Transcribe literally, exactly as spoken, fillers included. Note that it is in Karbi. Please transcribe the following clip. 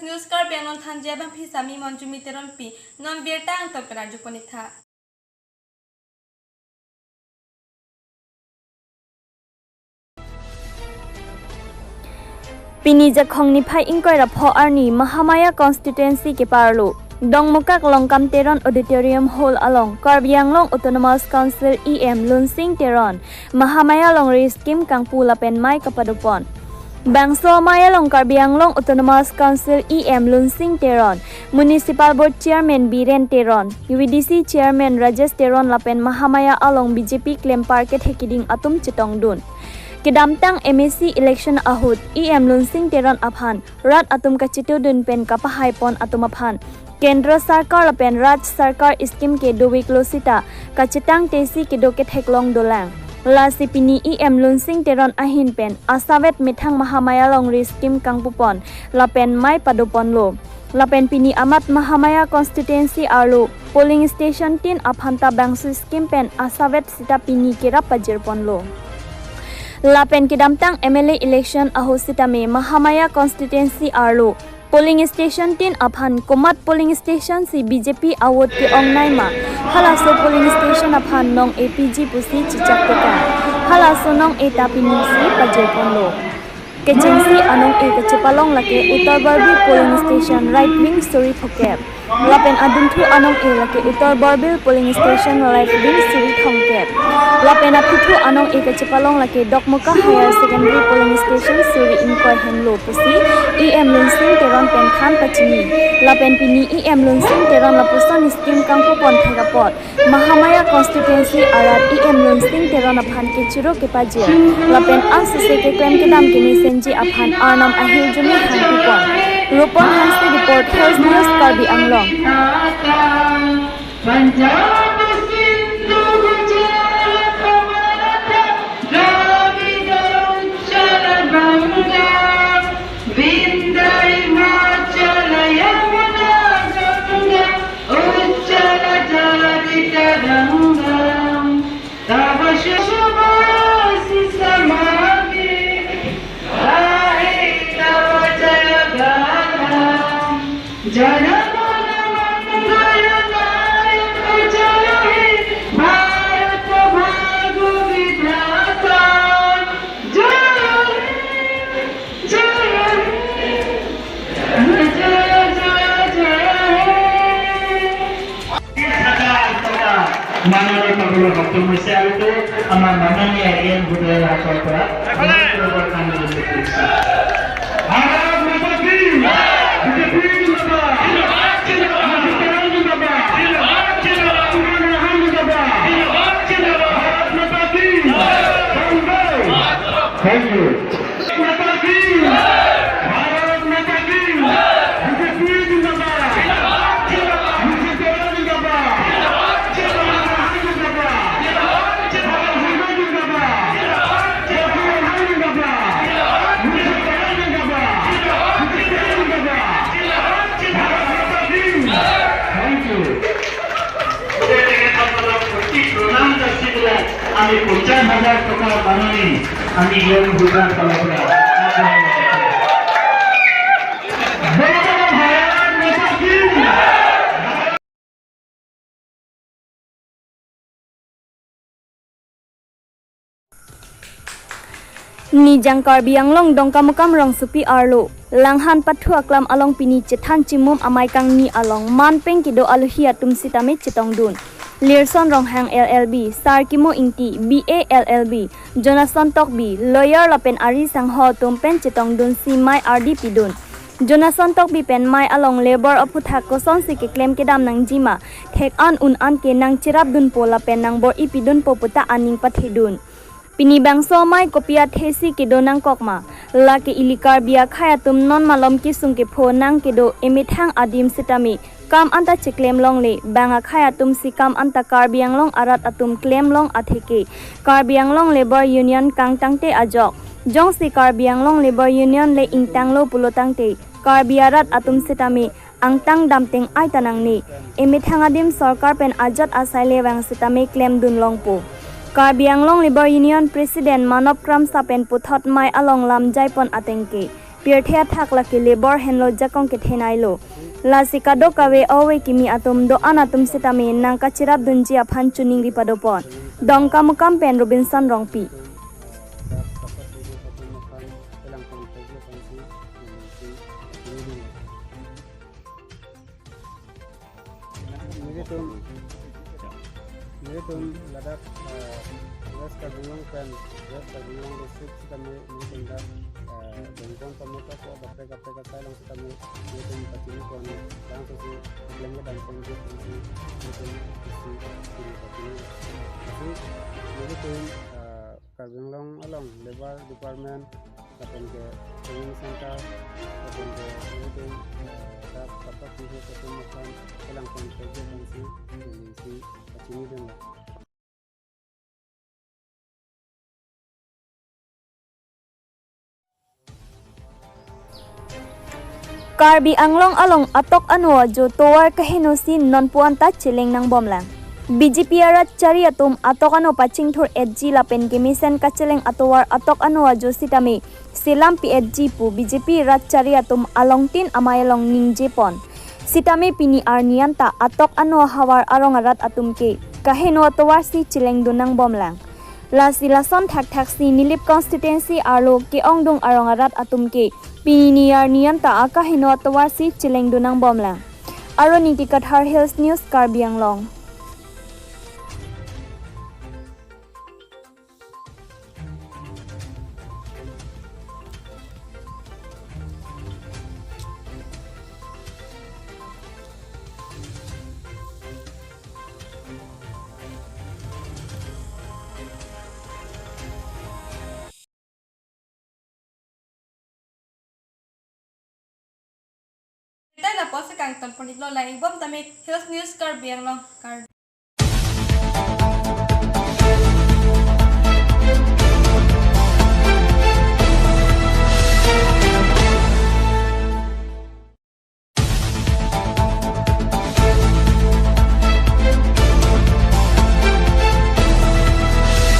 News Karbi Anglong thanji abangphi Sami Monjumi Teronpi, non birta angton pen arjupon-iktha. Pini Jakhong niphai ingkoi ra pho arni Mahamaya constituency keparlo Dongmukak Longkam Teron Auditorium Hall along Karbi Anglong Autonomous Council E M Lunsing Teron Mahamaya longri scheme kangpu lapen mei kapadopon. Bangso amei along Karbi Anglong Autonomous Council E M Lunsing Teron, Municipal Board Chairman Biren Teron, V D C Chairman Rajesh Teron lapen Mahamaya along B J P klempar kethekiding atum chetongdun. Kedamtang M A C election ahut E M Lunsing Teron aphan rat atum kachetudun pen kapahaipon atum aphan Kendra Sarkar lapen Raj Sarkar scheme kedo-iklo seta kachetang tesi kedo ketheklong dolang. Lasi pini E M Lunsing Teron ahin pen asavet methang Mahamaya longri scheme kangpupon lapen mei padoponlo. Lapen pini amat Mahamaya constituency arlo polling station tin aphan ta bangso scheme pen asavet seta pini kerap pajirponlo. Lapen kedamtang M L A election ahut sitame Mahamaya constituency arlo polling station tin aphan komat polling station si B J P a-vote ke-ongnei ma, halaso polling station aphan nong-e piji pusi chechak tekang. Halaso nong-e ta pini si pajirponlo. Kechengsi anong-e kachepalong lake Uttar Borbil polling station right wing suri phokep. Lapen adunthu anong-e lake Uttar Borbil polling station right wing suri thomkep. Lapen aphithu anong-e kachepalong lake Dokmoka Higher Secondary polling station suri ingkoi henlo pusi E M Lunsing Teron pen than pachini. Lapen pini E M Lunsing Teron lapuson scheme kangpupon thek apot Mahamaya constituency arat E M Lunsing Teron aphan kechiro kepajir lapen asese keklem kedam kemesenji aphan Arnam ahirjume hangpipon. Rupon Hanse report, Health News Karbi Anglong. বিশ হাজার টকা মাননীয় পাবলৈ সক্ষম হৈছে আৰু তো আমাৰ মাননীয় এ এন ভূপেন হাজৰিকাৰ পৰা ভাৰত মাতা কি! বিজেপি জিন্দাবাদ! বিজেপি জিন্দাবাদ! বিজেপি জিন্দাবাদ! ভাৰত মাতা কি! বন্দে! Thank you. Thank you. গতিকে তেখেতসকলক অতি প্ৰণাম যাচিবলৈ আমি পঞ্চাশ হাজাৰ টকা মাননি আমি ইয়ং ভূটান ফালৰ পৰা আগবঢ়াব বিচাৰিছোঁ। বলো ভাৰত মাতা কি! Nijang Karbi Anglong Dongkamukam rongsopi arlo Langhan pathu aklam along pini chethan chimum amei kangni along manpeng kedo alohi atum sitame chetongdun. Lirson Ronghang L L B, Sarkimo Ingti, B A L L B, Jonathan Tokbi, lawyer lapen ari sangho atum pen chetongdunsi mei ardi pidun. Jonathan Tokbi pen mei along labour aphuthak kosonsi keklem kedam nangjima, thek-an un-an ke nangcherapdunpo lapen nangbor-i pidunpo puta aning pathedun. Pini bangso amei kopi athesi kedo nangkokma, lake ili Karbi akhei atum non malom kesung kepho nangkedo emethang adim sitame kam anta cheklem longle, bang akhei atumsi kam anta Karbi Anglong arat atum klem long atheke Karbi Anglong Labour Union kangtangte ajok. Jongsi Karbi Anglong Labour Union le ingtanglo pulo tangte Karbi arat atum sitame angtang damteng ai ta nangne. Emethang adim sorkar pen ajat asai le vang sitame klemdun longpo. Karbi Anglong Labour Union President Manop Kramsa pen puthot mei along lamjaipon atengke Pirthe athak lake labour henlo, jakong kethenei lo. Lasi kadokave ove kimi atum do-an atum sitame nangkachirap dunji aphan choningri padopon. Dongkamukam pen Robinson Rongpi. Nelitum, nelitum ladak, eh, West Karbi Anglong pen, West Karbi Anglong district sitame nelitum dak, eh, Bengkon Pameta ko kaprek kaprek asai along sitame nelitum pachini pon, langsung si klem kedam pon je pon si nelitum isi pachini pachini. Lasi nelitum, eh, Karbi Anglong along Labour Department, lapen ke Training Center, lapen ke nelitum, eh, dak Patak T V atum aphan kelang pon project ansi, neli si pachini dunlo. Karbi Anglong along atok ano ajo tovar kaheno si nonpu anta cheleng nangbomlang. B J P arat chari atum atok ano pachingthur etji lapen kemesen kacheleng atovar atok ano ajo sitame selam pi etji pu B J P rat chari atum alongtin amei along ningje pon. Sitame pini arni anta atok ano ahavar arong arat atum ke kaheno atovar si cheleng dun nangbomlang. Lasi lason thakthak si Nilip constituency arlo ke-ongdung arong arat atum ke pini arni anta akaheno atovar si cheleng dun nangbomlang. Aron Ingti Kathar, Hills News, Karbi Anglong. Tangte lapuson si kangton pon-iklo, lang-ikbom tame Hills News Karbi Anglong. Kar-